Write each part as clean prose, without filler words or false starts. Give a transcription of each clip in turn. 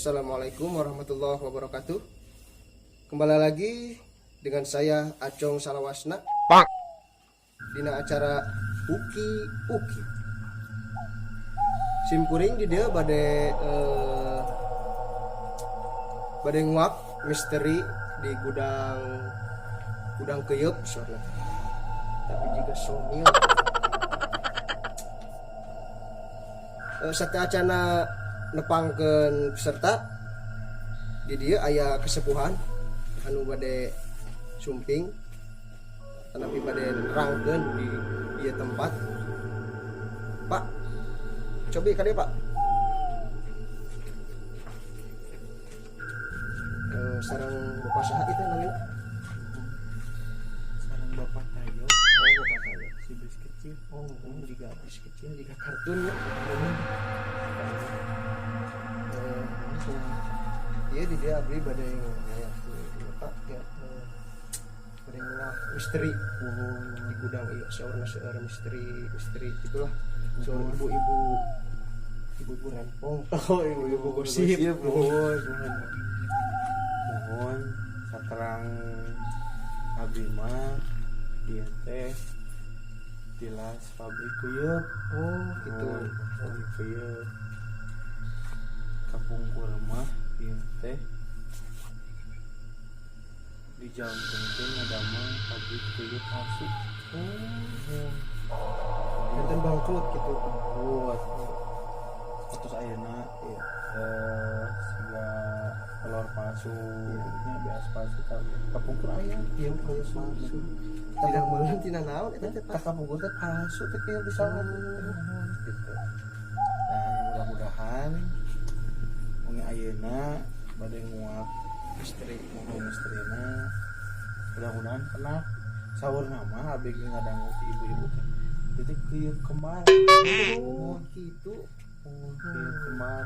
Assalamualaikum warahmatullahi wabarakatuh. Kembali lagi dengan saya Acong Salawasna dina acara Uki Uki. Simkuring di dieu bade nguak misteri di gudang gudang keyeup soalnya. Tapi juga somil. Sateuacanna nepangkeun peserta di dieu aya kesepuhan anu bade sumping tetapi bade nerangkeun di ieu tempat. Pak, cobi ka dieu, Pak. Sareng Bapak saha ieu teh namina? Sareng Bapak Tayo. Oh, Bapak Tayo. Si bis kecil. Oh, juga bis kecil juga kartun ya. Iya di dia abdi bade ngaya Pak ya. Bade nguak misteri di gudang ieu saurna seueur misteri misteri itulah. Saur ibu-ibu ibu-ibu rempong. Oh, ibu-ibu gosip. Mohon mohon saterang abdi mah ieu teh tilas pabrik keuyeub. Oh, gitu. Mohon, pabrik keuyeub kapungkur mah ieu teh di jam penting ngadamel pabrik keuyeub palsu. Oh. Janten bangkrut gitu. Bangkrut. Terus ayeuna Iya. Siga telur palsu, nya beas palsu tah kapungkur aya Iya, palsu. Tidak meureun tina naon eta teh, Pak? Tah kapungkur teh palsu teh kieu bisa gitu. Nah, mudah-mudahan wengi ayeuna bade nguak Misteri. nguak misterina mudah-mudahan kena. Saurna mah abdi ge ngadangu ti ibu-ibu teh itu keuyeup kembar. Oh, gitu. Oh, keuyeup kembar.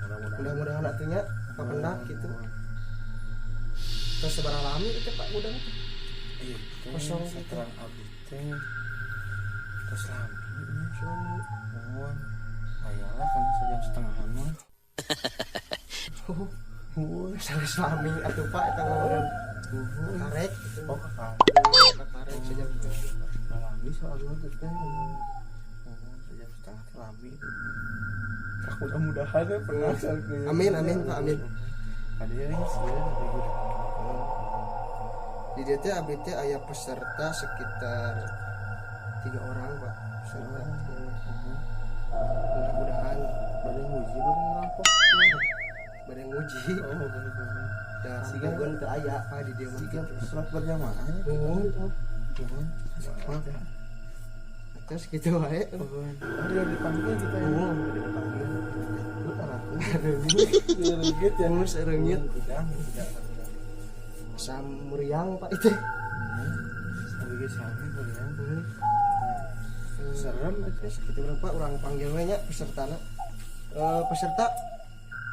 Mudah-mudahan. Mudah-mudahan atunya kapendak gitu. Terus sabaraha lami itu Pak gudang teh? Iya, teh Kosong gitu. saterang abdi teh tos lami nya. Lami. Mohon ayalah kana sajam setengahan mah. Oh, Heuh. sanes lami atuh Pak eta mah meureun. Karek gitu. Oh, kakarek. Kakarek sajam setengah. Lami soalnya teh teh. Mohon sajam setengah teh lami. Tah mudah-mudahan ya pernah Amin amin Pak, amin. Ada yang sieun abdi ge. Di dieu teh abdi teh aya peserta sekitar 3 orang Pak peserta. Mudah-mudahan Bade nguji bade ngerampok. Bade nguji. Oh, bener-bener. Da Siga rampokeun teu aya Pak di dieu mah. Siga sholat berjamaah ya. Nuhun. Nuhun. Wah. Terus gitu wae. Nuhun. Ada dipanggil kita ya. Nuhun. Ada dipanggil. Lu anakku. Reungit ya geus reungit. Gudang, gudang. Asa muriang Pak itu. Tapi ge sami muriang. Serem itu. Segitu berapa orang panggil we nya pesertana. Peserta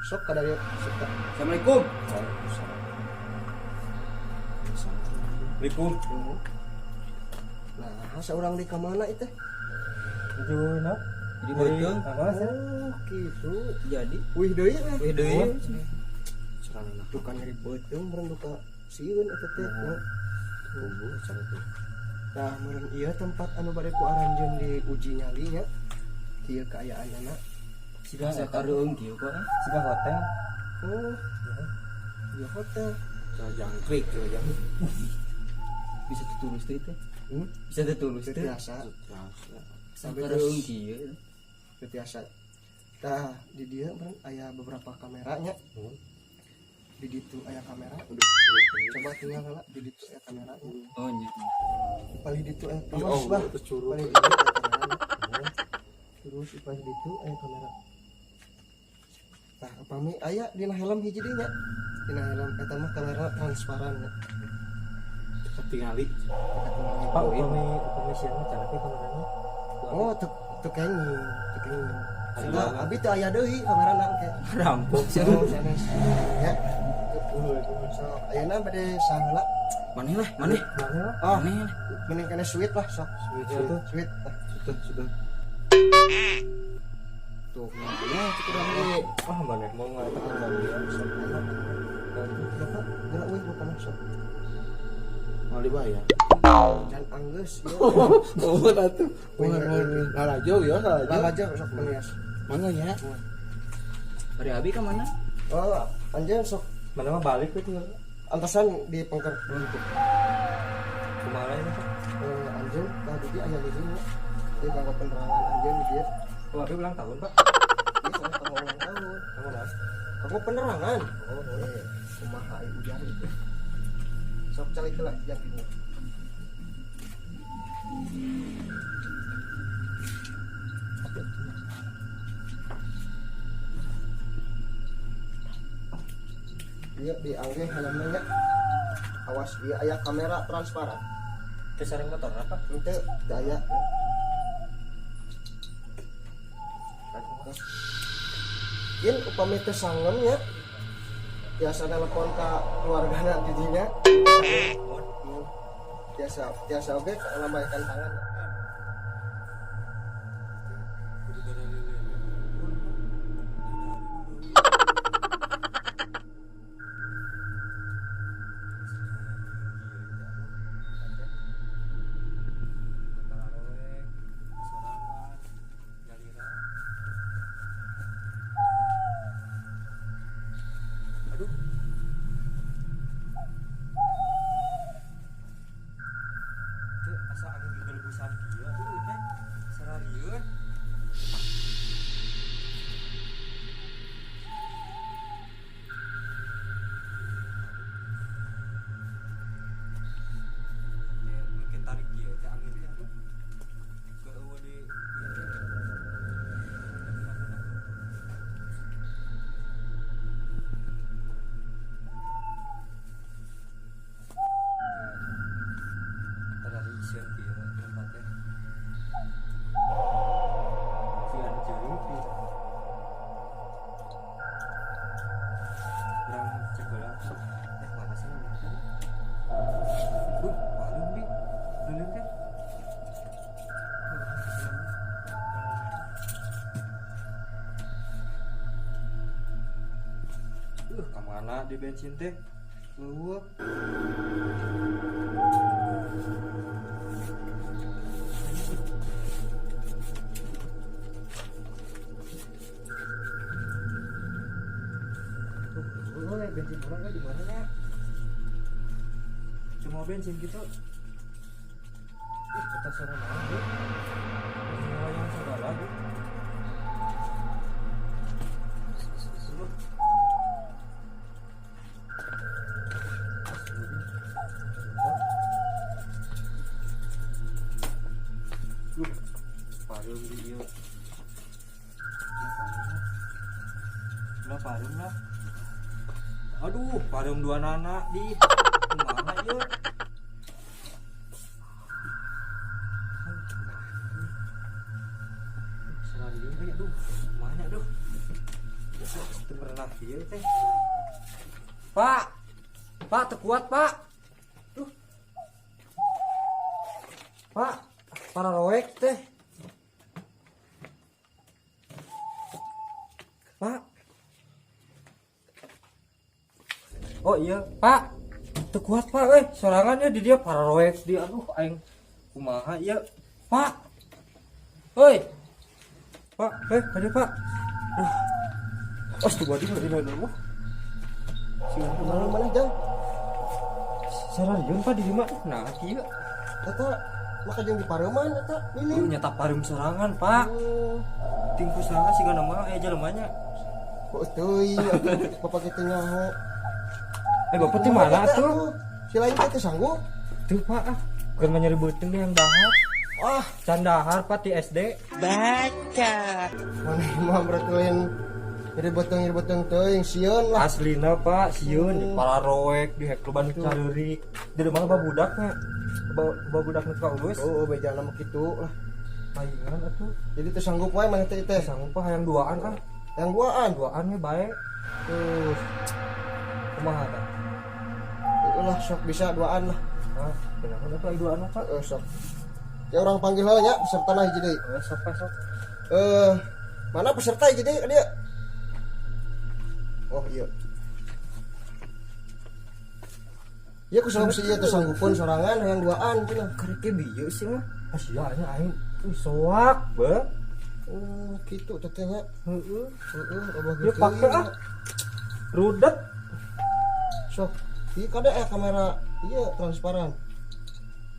sok kada dieu peserta. Assalamualaikum. Waalaikumsalam. Assalamualaikum. Nah, seorang di kamana itu? Tujuh nap. Jadi beuteung. Apa sih? Oh, gitu. Jadi Wih deui eh. wih deui. Serana Duka nyeri beuteung meureun duka sieun eta teh. tunggu cara tuh. Nah, meureun ieu tempat anu bade ku aranjeun diuji nyali nya. Kieu kaayaanana. Siga kareung kieu Pak. Siga hotel. Oh, ieu hotel. Cara jangkrik, cara jangkrik. Bisa tertulis teh teh. Hmm? Bisa tertulis Teu teh. biasa. Biasa. Sampai Kareung terus kieu. teu biasa. Tah, di dieu meureun aya beberapa kameranya. Di ditu aya kamera. Coba tinggal heula di ditu aya kameranya. Oh nya. Paling ditu aya Ya awas bah. Allah, itu curug. Paling ditu aya kameranya. Terus paling ditu aya kamera. Tah, upami aya dina helm hiji deui nya. Dina helm eta mah kamera transparan nya. Ketingali. Pak, upami upami siang mah cara kamerana. Oh, teu teu kenging, teu kenging. Sudah, abi teu aya deui kamerana engke. Rampok sih. Oh, sanes. Ya. So, ayeuna bade saheula. Maneh lah, maneh. Mana lah? Oh, Maneh lah. mending kena sweet lah sok. Sweet, Ya tuh. Sweet. Lah. Sudah, sudah. Tuh, ya cek urang ge. Ah, maneh mau ngatak ka dia. Sok aya. Bapak gerak euy bapak mah sok. Mau dibayar. Can anggeus ieu. Oh, atuh. Mohon lalajo ya, lalajo. Lalajo sok menias. Mana ya? Ari abi ka mana? Oh, anjeun sok Mana mah balik we tinggal. antasan di pengker dulu tuh. Kumaha ini Pak? Eh, anjeun tah di dieu aya lilin ya. Ieu kanggo penerangan anjeun di dieu. Oh, abi ulang tahun, Pak. Ieu sanes kanggo ulang tahun. Kamu lah. Kanggo penerangan. Oh, eh, kumaha ieu ujang itu. Sok calik heula jam ini. Iya diangge helmnya nya. Awas ieu aya kamera transparan. Teu sareng motor apa? Henteu teu aya. Yen upami teu sangem nya tiasa telepon ka keluargana di dinya. Tiasa tiasa oge lambaikan tangan. Aduh. Teu asa angin gegelebusan kieu aduh teh. Sararieun. Teh mungkin tarik kieu teh angin teh aduh. Keueuh di ieu teh. Terlalu isieun kieu tempat teh. Sian ceurik di. Urang cek heula. Eh, mana sih namanya teh? Warung di. Leuleun teh. Ka mana di bensin teh? Eueuh. Eueuh bensin urang ge di mana nya? Cuma bensin gitu. Ih, kita suara naon, Bu? Wayang segala, Bu. Duh, pareum di ieu. Lah pareum lah. Aduh, pareum dua nana di. Kumaha ieu? Sararieun euy, aduh, kumaha aduh. Teu pernah ieu teh. Pak. Pak, teu kuat, Pak. Duh. Pak, para roek teh. Pak. Oh iya, Pak. Teu kuat, Pak euy. Sorangan ya di dia para roek di aduh aing kumaha ieu. Pak. Hoi. Pak, ada Pak. Duh. Astagfirullahaladzim, la ilaha illallah. Kumaha maneh jang? Sararieun Pak di dieu mah. Nah, kieu. Eta maka jeung di pareuman eta lilin. Nyata pareum sorangan, Pak. Oh, Tingku sorangan siga nama aya jelemanya. kok teuing atuh bapak kitu nyaho. Bapak di mana tuh? Si lain teh teu sanggup. Tuh, Pak, ah. Keur mah nyeri beuteung yang dahar. Ah, Can dahar, Pak, di SD. maneh mah berarti lain nyeri beuteung teuing sieun lah. Aslina, Pak, sieun di para roek di hek loba nu careurik. Di rumah babudaknya. Babudak nu kaulus. Oh, bejana mah kitu lah. Palingan atuh. Jadi teu sanggup wae maneh teh teh. Sanggup Pak hayang duaan ah. Yang duaan. Duaan we bae. Tuh, Kumaha tah? lah sok bisa duaan lah. Ah, kenapa atuh aya duaan mah, Pak? Sok. Ya orang panggil heula nya peserta hiji deui. Eh, sok Pak, sok. Eh, Mana peserta jadi dia? Oh iya. Ya ku sanggup sih teu sanggupeun sorangan hayang duaan cenah. Karek bieu sih mah. Ah sia nya aing soak be. Oh kitu teh nya. Heeh. Heeh, loba Ya gitu. pake ah. Rudet. Sok. Ieu kade kamera ieu transparan.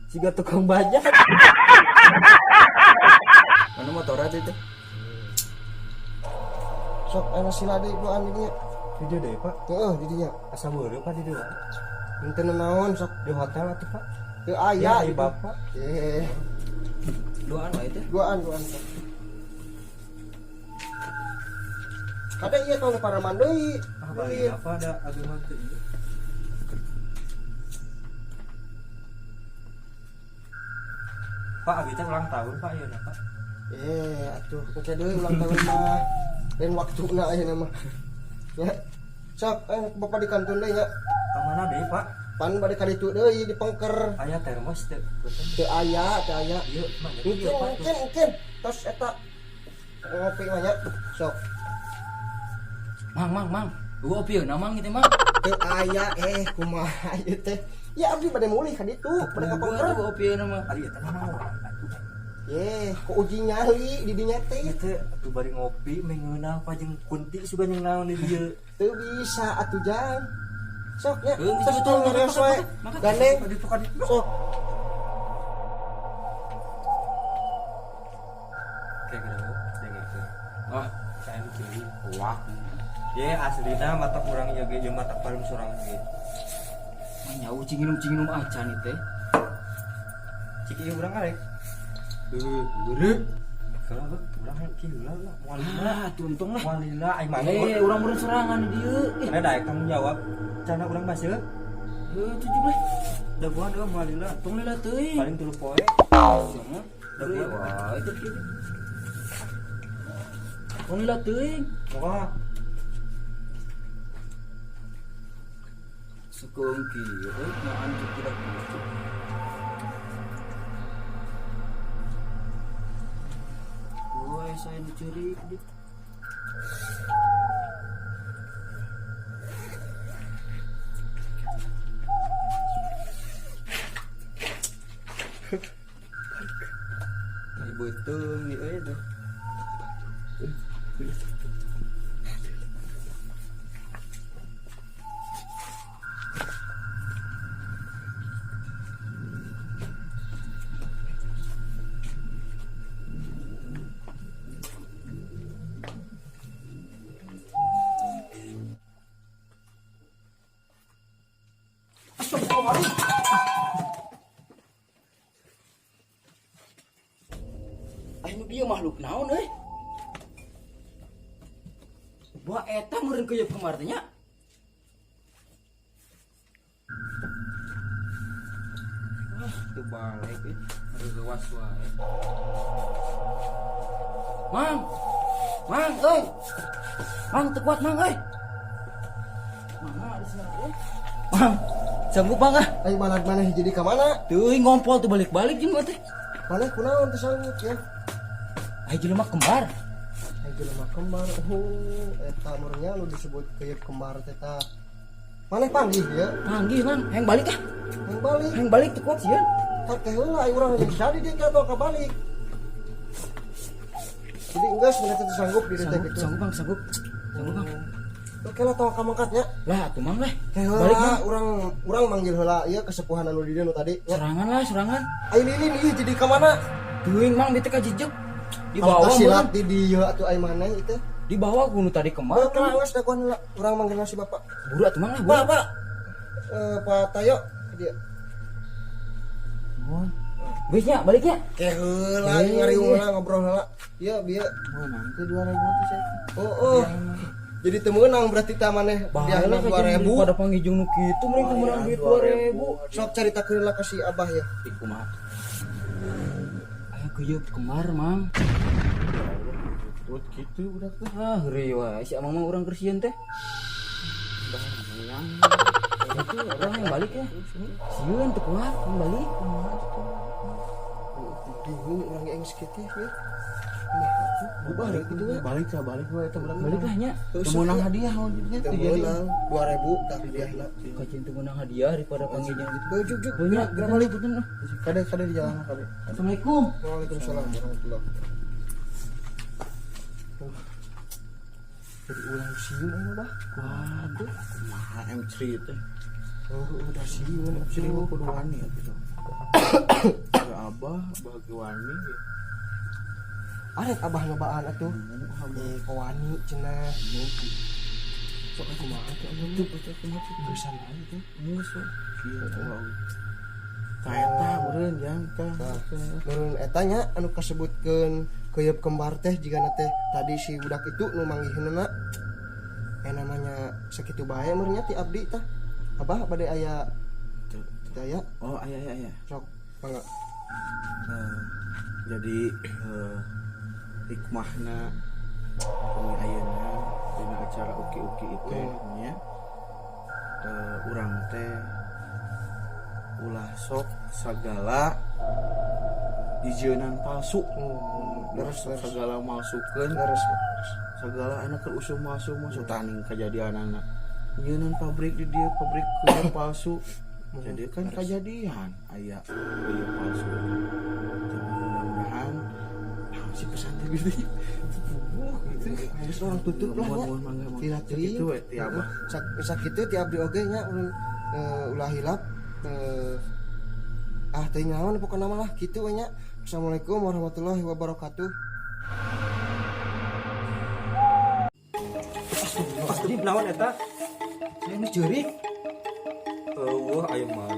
Siga tukang bajak. Mana motornya teh? Sok ana sila deui duaan di dinya. Di dieu deui, Pak. Heeh, di dinya. Asa beureum Pak di dieu. Henteu naon sok Di hotel atuh, Pak. teu aya Ya, Bapak. Eh, Duaan wae teh. duaan duaan sok. Kade ieu tong paraman deui. Ah, balik apa ada ageman teh ieu. Pak, abi teh ulang tahun, Pak, ieu Pak. Eh, atuh engke deui ulang tahun mah. Lain waktuna ayeuna mah. Ya. Sok, bapak di kantun deui nya. Ka mana deui, Pak? Pan bade ka ditu deui di pengker. Aya termos teh. Punten. Teu aya, teu aya. Ieu mah Mungkin, mungkin, mungkin. Tos eta ngopi mah nya. Sok. Mang, mang, mang. Eueuh opieuna mang ieu teh, Mang. Teu aya kumaha ieu teh. Ya abdi bade mulih ka ditu, bade ka pengker. Eueuh opieuna mah. Ari eta mah naon atuh. Ye, kok uji nyali di dinya teh. Ieu teh atuh bari ngopi mengeunah apa jeung kunti sugan jeung naon di dieu. Teu bisa atuh jang. Sok nya. Heuh, Tos betul, tong ngareos wae. makan. Gandeng. Ka ditu ka ditu. Sok. Kayak gitu, dengekeun. Ah, Saya nu ceurik. wah. Ye aslina mata kurang ieu ge jeung mata parum sorang ge. Mah nyau cinginum-cinginum acan ieu teh. Cik ieu urang arek. Heuh, geureup. Kalau urang hayang kieu heula lah, moal lila. Ah, tuntung lah. Moal lila ai maneh. Urang meureun sorangan di dieu. Eh, Karena daek tanggung jawab. Cana urang baseuh. heuh tujuh lah. Dagoan eueuh moal lila. Tong lila teuing. Paling 3 poe. Sama. Dagoan. Wah, itu kieu. Tong lila teuing. Wah, Sekeung kieu euy, naan tidak gitu. Wah, saya nu ceurik di. Di beuteung di euy teh. Anu dia makhluk naon euy? Wah eta meureun keuyeup kemar teh nya. Wah, teu balik euy. Reuwas wae. Mang. Mang euy. Mang teu kuat mang euy. Mang di sini euy. Mang, sanggup mang ah. Ayo balad maneh jadi ka mana? Teuing ngompol tuh balik-balik jeung mah teh. Maneh kunaon teu sanggup ya? Ai jelema kembar. Ai jelema kembar. Oh, eta meureunnya nu disebut keuyeup kembar teh tah. Maneh panggih ya? Panggih, Mang. Hayang balik ah. Hayang balik. Hayang balik teu kuat sieun. Tah teh heula ai urang geus jadi dia ka ka balik. Jadi enggeus maneh teh sanggup di teh kitu. Sanggup, Bang, sanggup. Sanggup, Bang. Oke lah tong ka mangkatnya. Lah atuh Mang lah. Teh Balik, heula Mang. urang manggil heula ieu kesepuhan anu di dieu nu tadi nya. Serangan lah, serangan. Ai lilin ieu jadi ka mana? Teuing Mang bete ka jejek. Di Kalau bawah silat meureun. di dieu atuh ai maneh ieu teh. Di bawah ku nu tadi kembar. Beuh geus dagoan heula urang manggil si bapak. Buru atuh Mang lah, buru. Pak, Pak. Pak Tayo dia. Oh. Geus nya, balik nya. Ke heula ngariung heula ngobrol heula. Ieu bieu. Meunang teh 2000 teh saya. Oh, oh. Jadi teu meunang berarti tah maneh Baheula dia 2000. Pada pangijung nu kitu mending teu meunang duit 2000. Sok caritakeun lah ka si Abah ya. Ih kumaha. Aya keuyeup kembar, Mang. Buat gitu udah tuh. Ah, heureuy wae si Amang mah urang keur sieun teh. Yang Itu orang yang balik ya. Sieun teu kuat, yang balik. Bingung urang ge geus kitu ya. Kumaha tuh? Balik gitu ya. Balik lah, balik we eta budak. Balik lah nya. Teu meunang hadiah nya Teu teu jadi. meunang 2000 tah hadiahna. Kajian teu meunang hadiah daripada panggil gitu. Baju juk. Heuh nya, Gerak balik. punten ah. Kade kade di jalan kade. Assalamualaikum. Waalaikumsalam warahmatullahi. Jadi ulang sieun anu bah. Waduh, kumaha M3 teh. Oh, udah sieun. M3 mah kudu wani atuh. Ya abah bagi wani ya. Arek abah nyobaan atuh. Eh, kawani cenah. Sok kumaha teh anu Tuh, tuh, kumaha tuh. Geusan bae teh. Geus we. Iya, wow. Tah eta meureun jang tah. Meureun eta nya anu kasebutkeun keuyeup kembar teh jigana teh tadi si budak itu nu manggiheunna. Namanya sakitu bae meureun nya ti abdi tah. Abah bade aya Tuh, tuh. teu aya Oh, aya aya aya. sok mangga. Jadi hikmahna wengi ayeuna dina acara uki-uki itu nya urang teh ulah sok sagala dijeunan palsu. Leres, leres. Segala malsukeun. Leres, leres. Segala anu keur usum malsu mah taning kajadianana. Nyeunan pabrik di dieu pabrik kue palsu. Jadi kan kejadian aya kue palsu. Teu mudah-mudahan naon sih pesan teh gitu. Gitu. Geus urang tutup lah nya. Mohon, mohon, mangga, mohon. Tidak teuing. Sakitu we ti abah. Sakitu ti abdi oge nya ulun ulah hilap ah teuing naon pokona mah lah kitu we nya. Assalamualaikum warahmatullahi wabarakatuh. Astagfirullahaladzim, naon eta? Saya nu ceurik. Eueuh aya mah.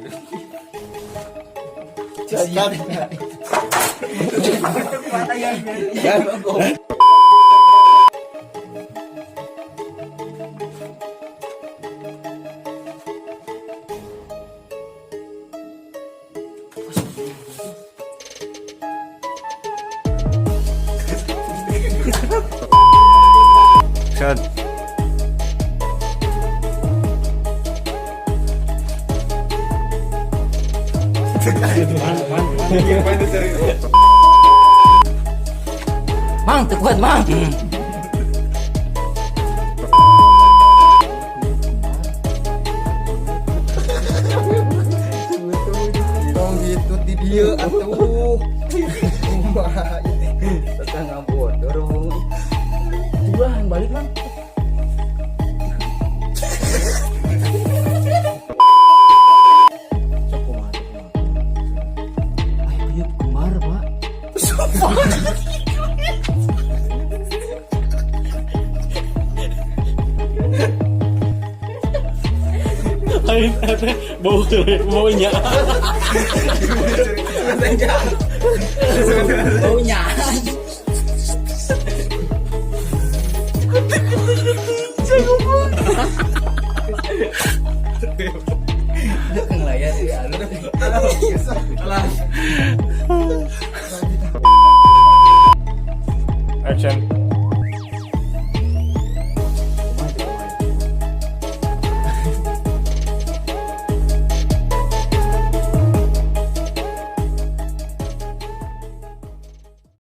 Action. Mang, teu kuat, Mang. Tong gitu di dieu atuh. Kumaha ieu teh? Tetangga bodor. Ulah balik, Mang. Sok kumaha sok kumaha. Ayo keuyeup kembar, Pak. Lain teh bau baunya. Baunya. Ngelayat ya, anu. Action.